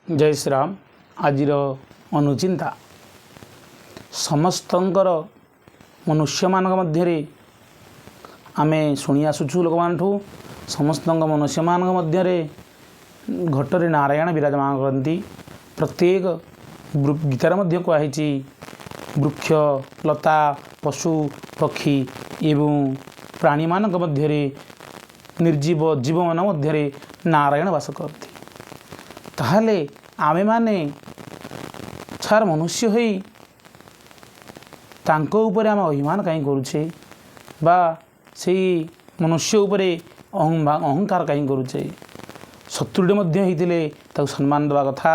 ଜୟ ଶ୍ରୀରାମ। ଆଜିର ଅନୁଚିନ୍ତା, ସମସ୍ତଙ୍କର ମନୁଷ୍ୟମାନଙ୍କ ମଧ୍ୟରେ ଆମେ ଶୁଣି ଆସୁଛୁ ଲୋକମାନଠୁ, ସମସ୍ତଙ୍କ ମନୁଷ୍ୟମାନଙ୍କ ମଧ୍ୟରେ ଘଟରେ ନାରାୟଣ ବିରାଜମାନ କରନ୍ତି। ପ୍ରତ୍ୟେକ ଗୀତାରେ ମଧ୍ୟ କୁହାହେଇଛି, ବୃକ୍ଷ, ଲତା, ପଶୁ, ପକ୍ଷୀ ଏବଂ ପ୍ରାଣୀମାନଙ୍କ ମଧ୍ୟରେ, ନିର୍ଜୀବ ଜୀବମାନଙ୍କ ମଧ୍ୟରେ ନାରାୟଣ ବାସ କରନ୍ତି। ତାହେଲେ ଆମେମାନେ ଛାର ମନୁଷ୍ୟ ହୋଇ ତାଙ୍କ ଉପରେ ଆମେ ଅଭିମାନ କାହିଁ କରୁଛେ ବା ସେଇ ମନୁଷ୍ୟ ଉପରେ ଅହଙ୍କାର କାହିଁ କରୁଛେ? ଶତ୍ରୁଟେ ମଧ୍ୟ ହେଇଥିଲେ ତାକୁ ସମ୍ମାନ ଦେବା କଥା।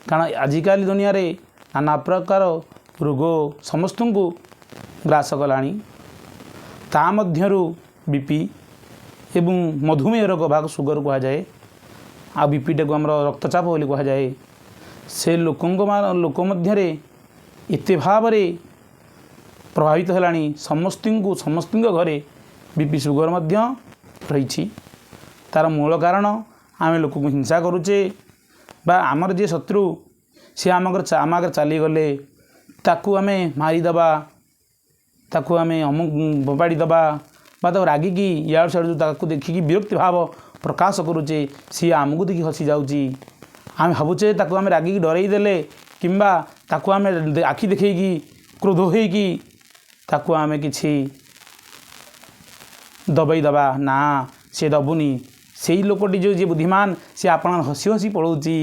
କାରଣ ଆଜିକାଲି ଦୁନିଆରେ ନାନା ପ୍ରକାର ରୋଗ ସମସ୍ତଙ୍କୁ ଗ୍ରାସ କଲାଣି। ତା ମଧ୍ୟରୁ ବିପି ଏବଂ ମଧୁମେହ ରୋଗ ବା ସୁଗର କୁହାଯାଏ, ଆଉ ବିପିଟାକୁ ଆମର ରକ୍ତଚାପ ବୋଲି କୁହାଯାଏ। ସେ ଲୋକଙ୍କ ଲୋକ ମଧ୍ୟରେ ଏତେ ଭାବରେ ପ୍ରଭାବିତ ହେଲାଣି, ସମସ୍ତଙ୍କୁ ସମସ୍ତଙ୍କ ଘରେ ବିପି, ସୁଗର ମଧ୍ୟ ରହିଛି। ତା'ର ମୂଳ କାରଣ ଆମେ ଲୋକଙ୍କୁ ହିଂସା କରୁଛେ ବା ଆମର ଯିଏ ଶତ୍ରୁ, ସିଏ ଆମ ଆଗରେ ଚାଲିଗଲେ ତାକୁ ଆମେ ମାରିଦେବା, ତାକୁ ଆମେ ଅମୁକ ଫୋପାଡ଼ି ଦେବା ବା ତାକୁ ରାଗିକି ଇଆଡ଼ୁ ସିଆଡ଼ୁ ତାକୁ ଦେଖିକି ବିରକ୍ତି ଭାବ ପ୍ରକାଶ କରୁଛେ। ସିଏ ଆମକୁ ଦେଖି ହସି ଯାଉଛି। ଆମେ ଭାବୁଛେ ତାକୁ ଆମେ ରାଗିକି ଡରେଇ ଦେଲେ କିମ୍ବା ତାକୁ ଆମେ ଆଖି ଦେଖେଇକି କ୍ରୋଧ ହେଇକି ତାକୁ ଆମେ କିଛି ଦବେଇ ଦେବା। ନା, ସେ ଦବୁନି। ସେଇ ଲୋକଟି ଯେଉଁ ଯିଏ ବୁଦ୍ଧିମାନ, ସିଏ ଆପଣ ହସି ହସି ପଳାଉଛି,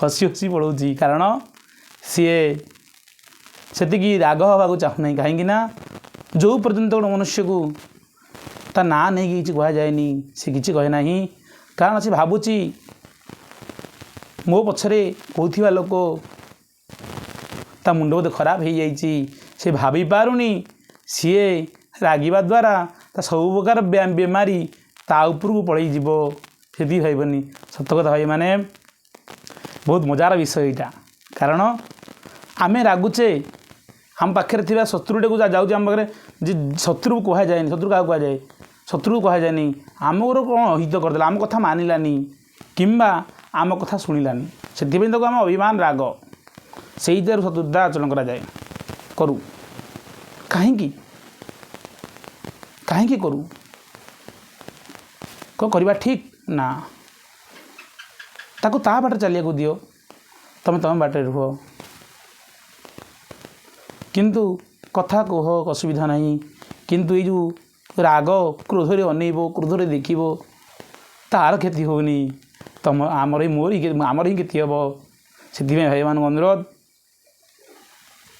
ହସି ହସି ପଳାଉଛି। କାରଣ ସିଏ ସେତିକି ରାଗ ହେବାକୁ ଚାହୁଁନାହିଁ। କାହିଁକି ନା ଯେଉଁ ପର୍ଯ୍ୟନ୍ତ ଗୋଟେ ମନୁଷ୍ୟକୁ ତା ନାଁ ନେଇକି କିଛି କୁହାଯାଏନି, ସେ କିଛି କହେ ନାହିଁ। କାରଣ ସେ ଭାବୁଛି ମୋ ପଛରେ କହୁଥିବା ଲୋକ ତା ମୁଣ୍ଡ ବୋଧେ ଖରାପ ହେଇଯାଇଛି। ସେ ଭାବି ପାରୁନି ସିଏ ରାଗିବା ଦ୍ୱାରା ତା ସବୁ ପ୍ରକାର ବେମାରୀ ତା ଉପରକୁ ପଳେଇଯିବ, ସେତିକି ଭାବିବନି। ସତ କଥା ଭାଇମାନେ, ବହୁତ ମଜାର ବିଷୟ ଏଇଟା। କାରଣ ଆମେ ରାଗୁଛେ, ଆମ ପାଖରେ ଥିବା ଶତ୍ରୁଟାକୁ ଯାଉଛି ଆମ ପାଖରେ ଯେ ଶତ୍ରୁ କୁହାଯାଏନି। ଶତ୍ରୁ କାହାକୁ କୁହାଯାଏ? ଶତ୍ରୁକୁ କୁହାଯାଏନି। ଆମର କ'ଣ ଅହିତ କରିଦେଲା, ଆମ କଥା ମାନିଲାନି କିମ୍ବା ଆମ କଥା ଶୁଣିଲାନି, ସେଥିପାଇଁ ତାକୁ ଆମ ଅଭିମାନ ରାଗ, ସେଇଥିରୁ ଶତ୍ରୁତା ଆଚରଣ କରାଯାଏ କରୁ। କାହିଁକି କାହିଁକି କରୁ? କ'ଣ କରିବା ଠିକ୍ ନା? ତାକୁ ତା ବାଟରେ ଚାଲିବାକୁ ଦିଅ, ତୁମେ ତୁମ ବାଟରେ ରୁହ। କିନ୍ତୁ କଥା କୁହ, ଅସୁବିଧା ନାହିଁ। କିନ୍ତୁ ଏଇ ଯେଉଁ ରାଗ କ୍ରୋଧରେ ଅନେଇବ, କ୍ରୋଧରେ ଦେଖିବ, ତାର କ୍ଷତି ହେଉନି, ତମ ଆମର ହିଁ ମୋର ଆମର ହିଁ କ୍ଷତି ହେବ। ସେଥିପାଇଁ ଭାଇମାନଙ୍କୁ ଅନୁରୋଧ,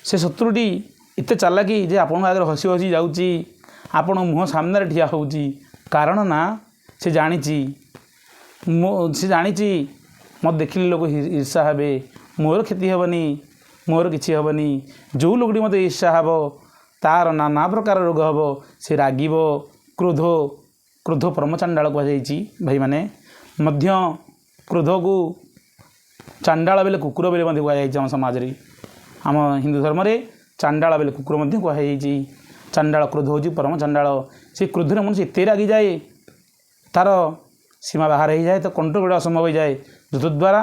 ସେ ଶତ୍ରୁଟି ଏତେ ଚାଲାକି ଯେ ଆପଣଙ୍କ ଆଗରେ ହସି ହସି ଯାଉଛି, ଆପଣ ମୁହଁ ସାମ୍ନାରେ ଠିଆ ହେଉଛି। କାରଣ ନା ସେ ଜାଣିଛି, ମୋ ସେ ଜାଣିଛି ମୋତେ ଦେଖିଲେ ଲୋକ ଈର୍ଷା ହେବେ, ମୋର କ୍ଷତି ହେବନି, ମୋର କିଛି ହେବନି। ଯେଉଁ ଲୋକଟି ମୋତେ ଈର୍ଷା ହେବ, ତାର ନାନା ପ୍ରକାର ରୋଗ ହେବ, ସେ ରାଗିବ। କ୍ରୋଧ, କ୍ରୋଧ ପରମଚାଣ୍ଡାଳ କୁହାଯାଇଛି ଭାଇମାନେ। ମଧ୍ୟ କ୍ରୋଧକୁ ଚାଣ୍ଡାଳ ବେଲେ କୁକୁର ବେଲେ ମଧ୍ୟ କୁହାଯାଇଛି ଆମ ସମାଜରେ। ଆମ ହିନ୍ଦୁ ଧର୍ମରେ ଚାଣ୍ଡାଳ ବେଲେ କୁକୁର ମଧ୍ୟ କୁହାଯାଇଛି। ଚାଣ୍ଡାଳ କ୍ରୋଧ ହେଉଛି ପରମ ଚାଣ୍ଡାଳ। ସେ କ୍ରୋଧରେ ମଣିଷ ଏତେ ରାଗିଯାଏ, ତାର ସୀମା ବାହାର ହେଇଯାଏ, ତ କଣ୍ଟ୍ରୋଲ କରିବା ଅସମ୍ଭବ ହେଇଯାଏ, ଯଦ୍ୱାରା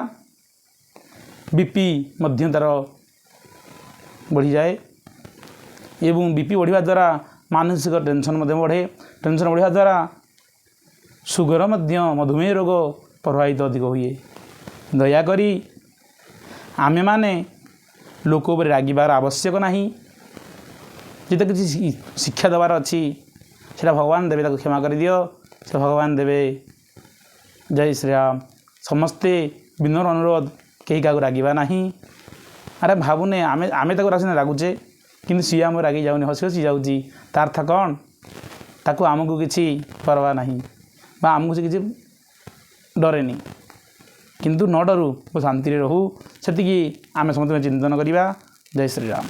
ବିପି ମଧ୍ୟ ତାର ବଢ଼ିଯାଏ ଏବଂ ବିପି ବଢ଼ିବା ଦ୍ୱାରା ମାନସିକ ଟେନସନ୍ ମଧ୍ୟ ବଢ଼େ। ଟେନସନ୍ ବଢ଼ିବା ଦ୍ୱାରା ସୁଗର ମଧ୍ୟ, ମଧୁମେହ ରୋଗ ପ୍ରଭାବିତ ଅଧିକ ହୁଏ। ଦୟାକରି ଆମେମାନେ ଲୋକ ଉପରେ ରାଗିବାର ଆବଶ୍ୟକ ନାହିଁ। ଯେତେ କିଛି ଶିକ୍ଷା ଦେବାର ଅଛି, ସେଇଟା ଭଗବାନ ଦେବେ। ତାକୁ କ୍ଷମା କରିଦିଅ, ସେ ଭଗବାନ ଦେବେ। ଜୟ ଶ୍ରୀରାମ। ସମସ୍ତେ ବିନମ୍ର ଅନୁରୋଧ, କେହି କାହାକୁ ରାଗିବା ନାହିଁ। ଆରେ ଭାବୁନେ, ଆମେ ତାକୁ ସିନା ରାଗୁଛେ, କିନ୍ତୁ ସିଏ ଆମ ରାଗି ଯାଉନି, ହସି ହସି ଯାଉଛି। ତା ଅର୍ଥ କ'ଣ? ତାକୁ ଆମକୁ କିଛି ପରବା ନାହିଁ ବା ଆମକୁ ସେ କିଛି ଡରେନି। କିନ୍ତୁ ନ ଡରୁ ଓ ଶାନ୍ତିରେ ରହୁ, ସେତିକି ଆମେ ସମସ୍ତେ ଚିନ୍ତନ କରିବା। ଜୟ ଶ୍ରୀରାମ।